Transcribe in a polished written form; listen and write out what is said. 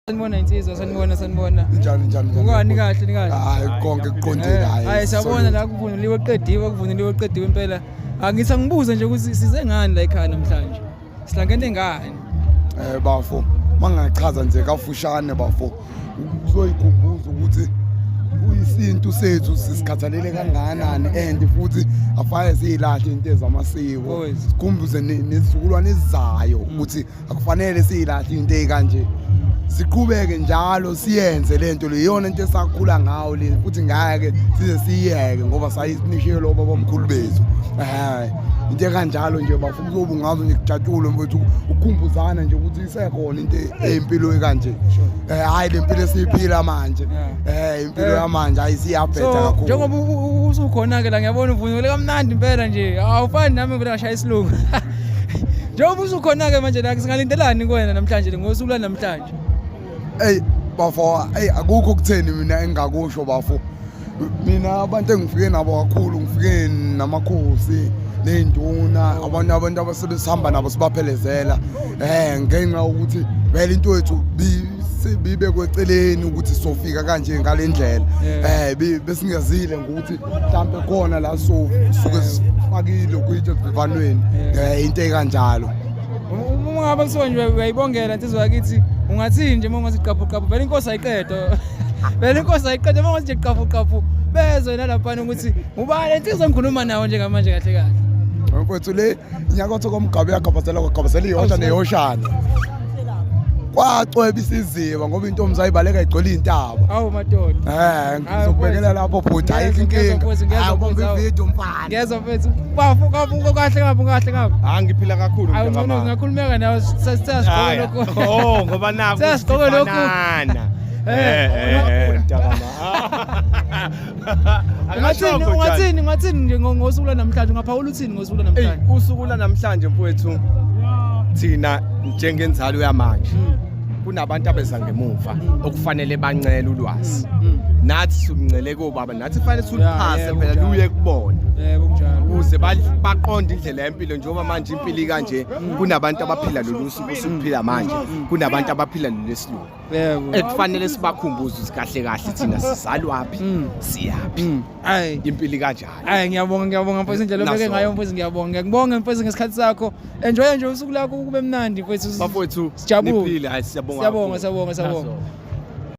Sanibona insizwa, sanibona, sanibona. Njani, njani, njani? Kukani kahle, nikahle? Hayi, konke kuqondile, hayi. Hayi, siyabona la kuvunuliwe qediwe, kuvunuliwe qediwe impela. Angithi angibuze nje ukuthi size ngani la ekhaya namhlanje. Sihlangene ngani? Bafo, mangachaza nje kafushane bafo. Uzoyikhumbuza ukuthi kuyisintu sethu sisikhathalele kangakanani and futhi afake siyilahle into ezamasiko. Sikhumbuze nezizukulwane ezizayo ukuthi akufanele siyilahle into ekanje. Siqhubeke njalo siyenze lento le, iyona into esakhula ngayo le, futhi ngeke size siyiyeke ngoba sayinishiye lo baba omkhulu bethu. Into ekanjalo nje bafuna ukuzobungaza nje, kujatshulwe mfethu, ukukhumbuzana nje ukuthi isekhona into eyimpilo ekanje. Hayi le mpilo esiyiphila manje, impilo yamanje ayisiyabheda kakhulu. Njengoba usukhona ke la, ngiyabona uvunule kamnandi impela nje, awufani nami vele ngashaya isilungu. Njengoba usukhona ke manje la, singalindelani kuwena namhlanje ngosuku lwanamhlanje? Ey bafo, ey akukho kutheni mina engingakusho bafo. Mina abantu engifike nabo kakhulu, ngifike namakhosi ney'nduna, abantu abasebesihamba nabo sibaphelezela, ngenxa yokuthi vele into yethu bibekwe eceleni ukuthi sofika kanje ngale ndlela. Besingazile ngokuthi mhlampe khona la suke sifakile kuyitshe esivivanweni, into ekanjalo. Uma ngabe kuthiwa nje uyayibongela insizwa yakithi, ungathini nje uma ungathi qaphu qaphu? Vele inkosi ayiqedwa, vele inkosi ayiqedwa. Uma ungathi nje qaphu qaphu, bezwe nalaphana ukuthi ubani insizwa engikhuluma nawo njengamanje kahle kahle. Mfowethu, le inyakatho komgabe yagabazela kwagabazela iyosha neyoshana, kwacweba isiziba ngoba intombi zayibaleka igcwele iy'ntaba. Awu madoda. Ngizokubekela lapho bhuti, ayikho inkinga. Ngiyezwa, Hawu, mfowethu. ividiyo mfana. Ngiyezwa mfethu. Bafo, kafu kahle ngapho, kahle ngapho. Ah, ngiphila kakhulu. Awu ngcono ngingakhulumeka nawe, sesigqoke Haya. lokho. Oh, ngoba naku Sesigqoke lokhu. sifanana. Mntakama. Ungathini, ungathini, ungathini nje ngosuku lwanamhlanje? Ungaphawula uthini ngosuku lwanamhlanje? Usuku lwanamhlanje mfowethu, thina njengenzalo yamanje kunabantu abeza ngemuva okufanele bancele ulwazi. Nathi siluncele kobaba, nathi kufanele siluphase phela luye kubona. Yebo, kunjalo. Ukuze baqonde indlela yempilo, njengoba manje impilo ikanje, kunabantu abaphila lolu suku osukuphila manje, kunabantu abaphila lolu esilungu ekufanele sibakhumbuze ukuthi kahle kahle thina sizalwaphi, siyaphi, Hayi. impilo ikanjani. Hayi, ngiyabonga, ngiyabonga mfowethu, indlela obeke Naso. ngayo mfowethu, ngiyabonga. Ngiyakubonga mfowethu ngesikhathi sakho. Enjoy nje usuku lakho, kube mnandi mfowethu. Bafowethu, Sijabule. niphile. Hayi, siyabonga Siyabonga, kakhulu. siyabonga, siyabonga. Naso.